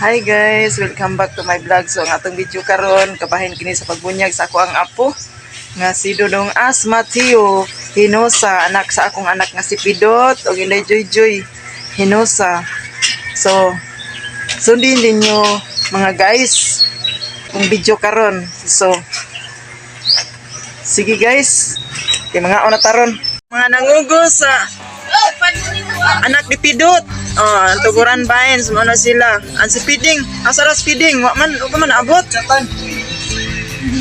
Hi guys, welcome back to my vlog. So ang atong video karon kabahin kini sa pagbunyag sa ako ang apo nga si Dodong As Mateo Hinosa, anak sa akong anak nga si Pidot ug Inday Joy Joy Hinosa. So sundin ninyo, mga guys, kung video karon. So sige guys, kay mga una taron. Mga nangugos sa anak ni Pidot. Oh, ang tuguran bahin, mo na sila. Ang si Piding, asa ra si Piding? Wa man, wa pa man abot.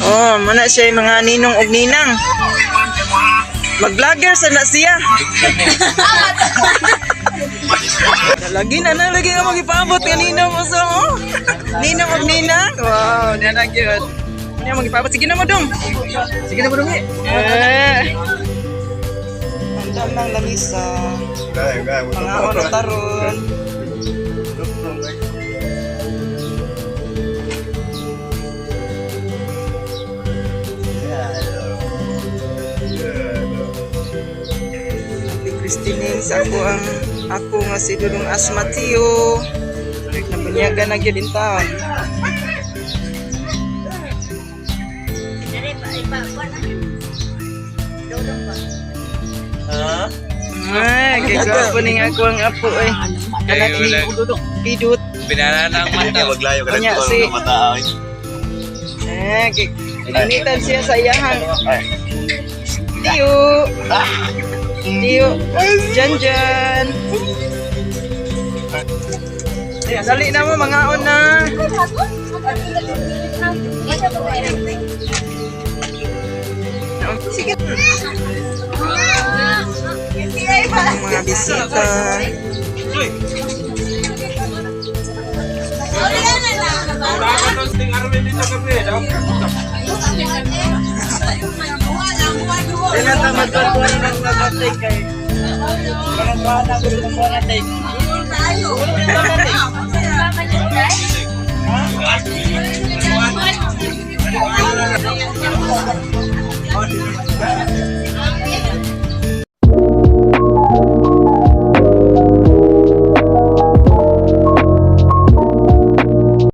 Oh, mo na siya yung mga ninong og ninang. Mag-vlogger sa na siya. Lagi na na lagi nga magipaabot nga ninong mo sa oh. Ninong og ninang. Wow, na na gyud. Ano yung magipaabot? Sige na mo dong. Sige na mo dong eh. Eh. Andam ng lamisa. Mga ono taron. Happy christening sa ako ang ako nga si Dudong Asmatio. Nabunyagan na gyud in town. Ha? Ay, kay gwapo ning ako ang apo eh. Anak ni Pidut. Binala ng mata. Maglayo ka Unya, lang mata. Ay. Eh, kay initan siya sa iyahang. Tiyo. Tiyo. Jan jan. Dali na mo, mga na. Sige. Ang mga bisita. Dili ta magkuhan ng mabatay kay. Parang wala ko ng mabatay.